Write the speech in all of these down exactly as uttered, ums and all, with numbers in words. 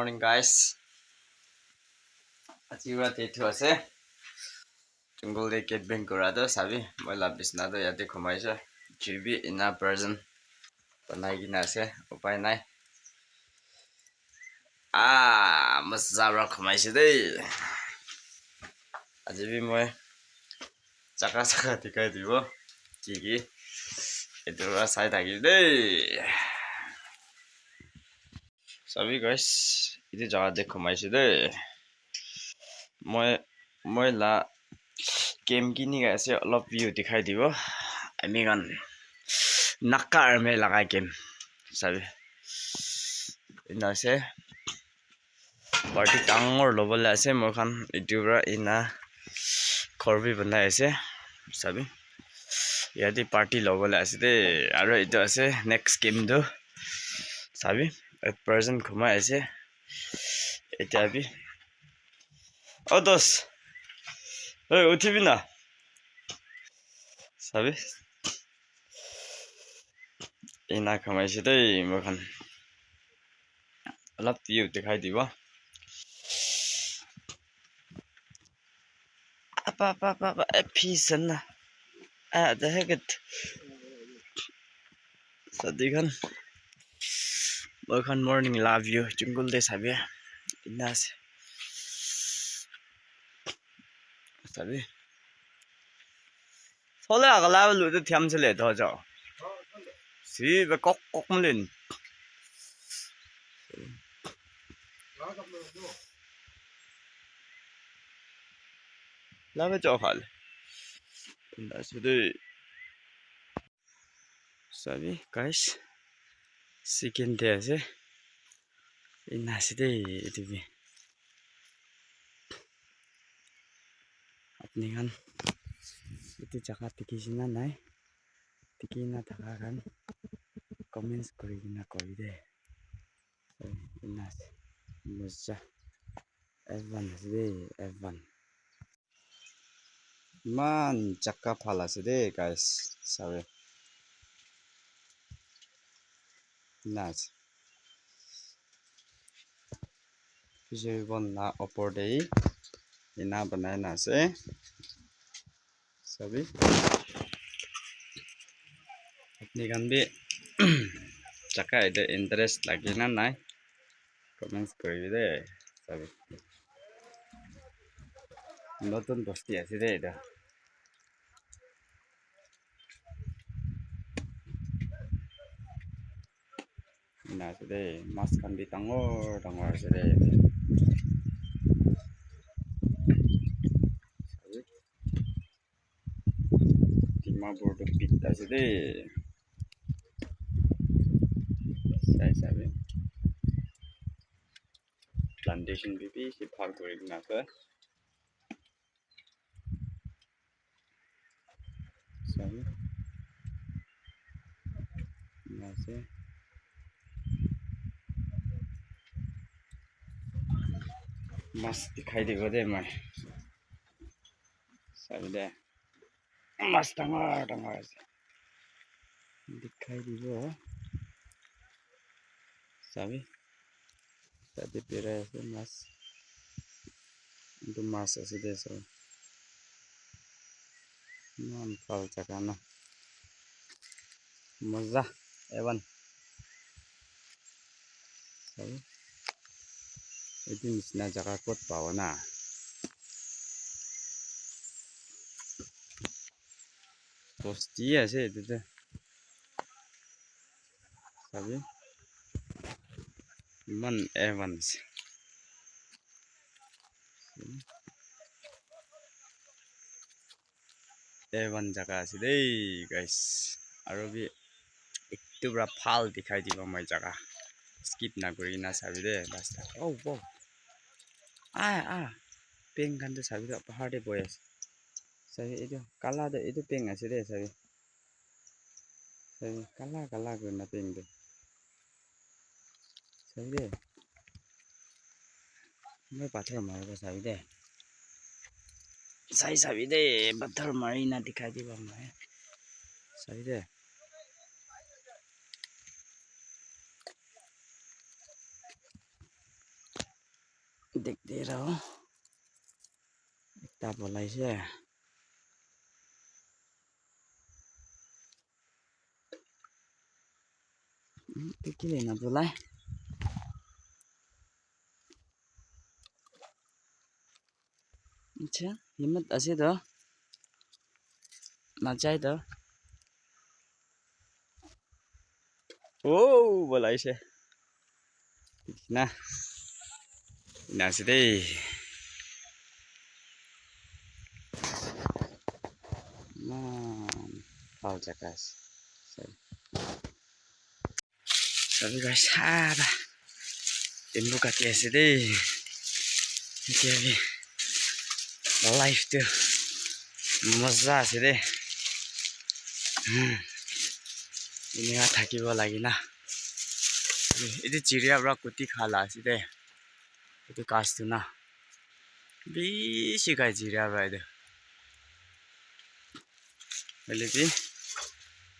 Morning, guys. Aji para day two ase. Jungle te gate bang kura toh sabi, moi la bisna toh yate khumai ase. Jibi ena person banai kena ase, upai nai. Ah, maza para khumai ase de. Aji bi moi jaka jaka dikhai dibo. Ki ki? Etu para sai thaki de. Sabi guys, etu jaga te khumai ase de. Moi, moi la game kini ka ase, olop view dikhai dibo. Ami khan Naga army laga game. Sabi. Ena ase. Party dangor lobo le ase moi khan. Etu para ena ghor bi banai ase. Sabi. Yate party lobo le ase de. Aro etu ase next game tu. Sabi. At present khumai ase. Etia bi. Oh, dos. Hey, uthibi na. Sabi. Ena khumai ase de moi khan. Olop view dikhai dibo. Apa, apa, apa, apa, eh, peace na. Ah, the heck it. Sadi khan. Moi khan morning la view jungle te sabi. Ena ase. Sabi. Sole agala lu te thiam sele do jo. Si be kok kok mulin. Lama jo khal. Ena ase de. Sabi, guys. Second day ase. Ena ase de, etu bi. Apni khan etu jaga dikhi ase na nai? Dikhi na thaka khan comments kuri kena koi de. Ena ase. Moja. F one ase de, F one. Eman jaga bhal ase de, guys. Sabi. Ena ase. Fishery pond la opor de ena banai na ase. Sabi. Apni khan bi jaga ete interest lagi na nai? Comments kuri bi de. Sabi. Notun bosti ase de etu. Ena ase de, mas khan bi dangor dangor ase de. Dimapur tu big ase de. Sai sabi. Plantation bi bishi bhal kuri kena ase. Sabi. Ena ase. Mas dikhai dibo de moi. Sabi de. Mas dangor dangor ase. Dikhai dibo. Sabi. Tate birai ase mas. Etu mas ase de so. Eman bhal jaga na. Moja. F one. Sabi. Etu nisina jaga kot pabo na. Bosti ase etu tu. Sabi. Eman F one ase. F one jaga ase de, guys. Aro bi etu para bhal dikhai dibo moi jaga. Skip na kuri kena sabi de, rasta. Oh, wow. Ah, ah. Peng khan tu sabi de, bahar de bohi ase. Sabi etu kala tu, etu peng ase de, sabi. Sabi, kala, kala kurina pink de. Sabi de. Moi pathor maribo sabi de. Sai sabi de, pathor marina dikhai dibo moi. Sabi de. Dekh de raha ho. Ekta bolai se. Hmm, etu kile na bolai? Acha, himmat ase toh. Najai toh. Oh, bolaise. Na. Na ase dei. Man, bhal jaga ase. Sabi guys, ah, ba. Bamboo kati ase dei. Etia bi life tu maza ase dei. Hmm. Enika thakibo lage na. Etu chiria para kuti kha la ase dei. Etu ghas tu na. Bishi ghas chiria para etu. Hoile bi,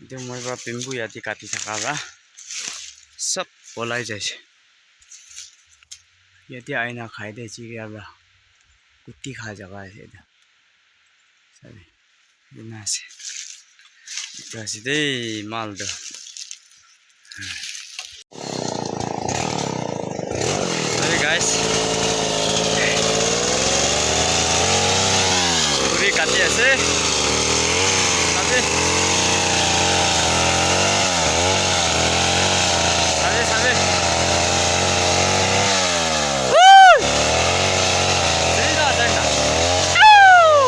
etu moi para bamboo yate kati thaka para sob olai jaise. Yate aina khai de chiria para. Kuti kha jaga ase etu. Sabi, ena ase. Etu ase dei mal tu. Sorry guys. Khuri kati ase. Sabi. Sabi, sabi. Woo! Sida, sida. Ow!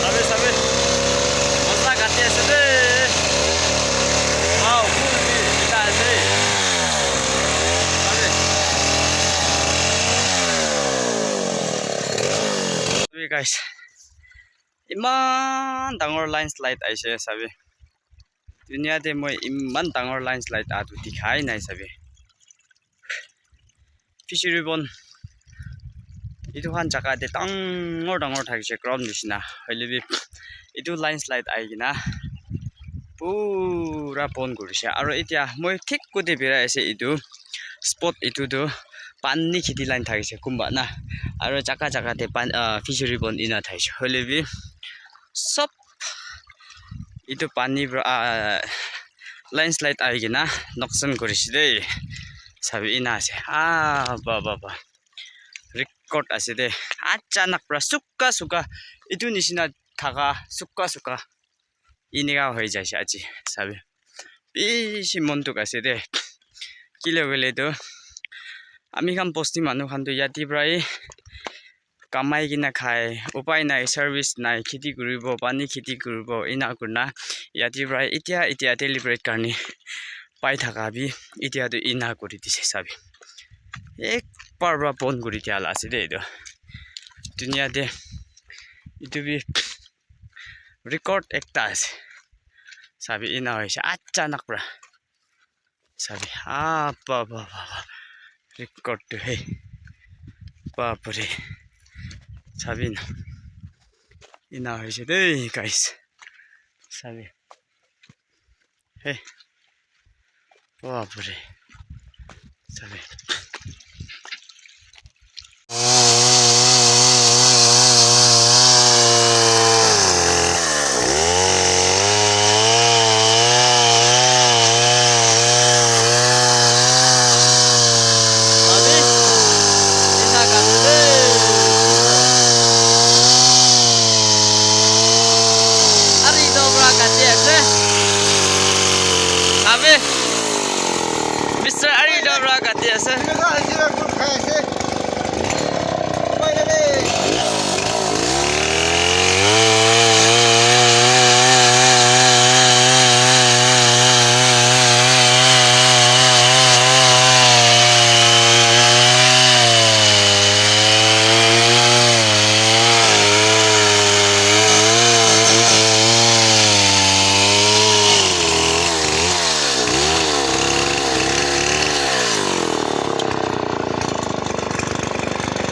Sabi, sabi. Mosa kati ase de. Wow, full view. Kita ase. Sabi. Sabi, guys. Iman dangor landslide aise sabi. Dunia te moi iman dangor landslide aha tu dikhai nai sabi. Fishery pond. Etu khan jaga te dangor dangor thakise ground nishina. Hoile bi etu landslide ahi kena pura pon kurise. Aro etia moi thik kote birai ase etu spot etu tu pani kheti line thakise kunba na. Aro jaga jaga te pan, ah, fishery pond ena thakise. Hoile bi sob etu pani para, ah, landslide ahi kena noksan kurise de. Sabi ena ase. Ah, ba, ba, ba. Record ase de. Achanak para suka suka. Etu nishina thaka suka suka. Enika hoi jaise aji. Sabi. Bishi mon dukh ase de. Kile hoile tu. Ami khan bosti manu khan tu yate para he kamai kena khai, upai nai, service nai, kheti kuribo, pani kheti kuribo, ena kurina yate para etia, etia daily bread karne pai thaka bi etia tu ena kuri dise sabi. Ek bar para bon kuri dia la ase de etu. Dunia te etu bi record ekta ase. Sabi ena hoise achanak para. Sabi, ah, ba, ba, ba, ba. Record tu he. Bapre. Sabi na. Ena hoise de, guys. Sabi. He. Bapre. Sabi. Mister Ari Dora kati ase.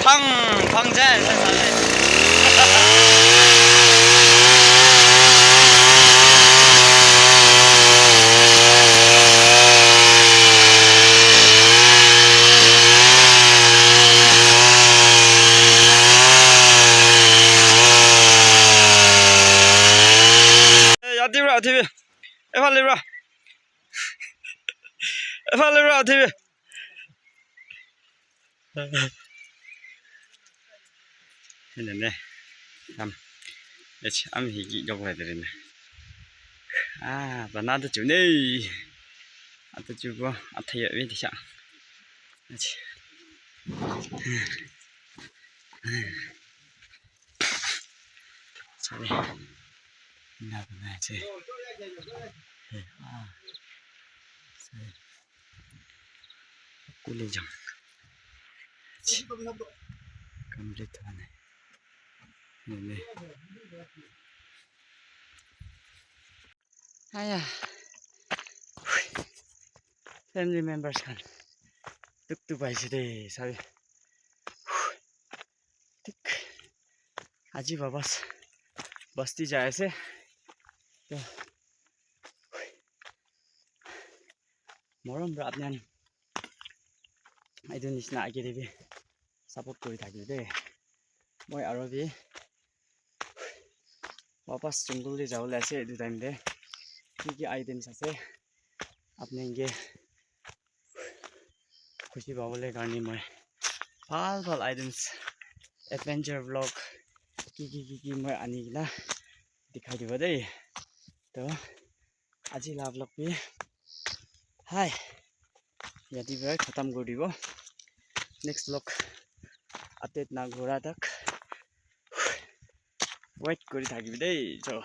Phang, phang jai. Ephale ra. Ephale ra, T V. Ene ne. Am. Ech, am higi gabra dere ne. Ah, bana da chu ne. Ata chu go, ata ya we de sha. Ech. Sorry. Na, na, che. Ah. Sorry. Kule jam. Complete hone. Nene. Aya. Family members khan. Tuk tuk paise de, sabi. Thik aji babas basti jai ase. To morom pra apni khan etu nisna age te bi support kuri thakibi de. Moi aro bi wapas jungle te jabo le ase etu time te. Ki ki items ase apni khan ke khushi pabole karne moi bhal bhal items adventure vlog ki ki ki ki moi ani kena dikhai dibo de. To aji la vlog bi hai yate para khatam kuri dibo. Next vlog update na kura tak wait kuri thakibi de. To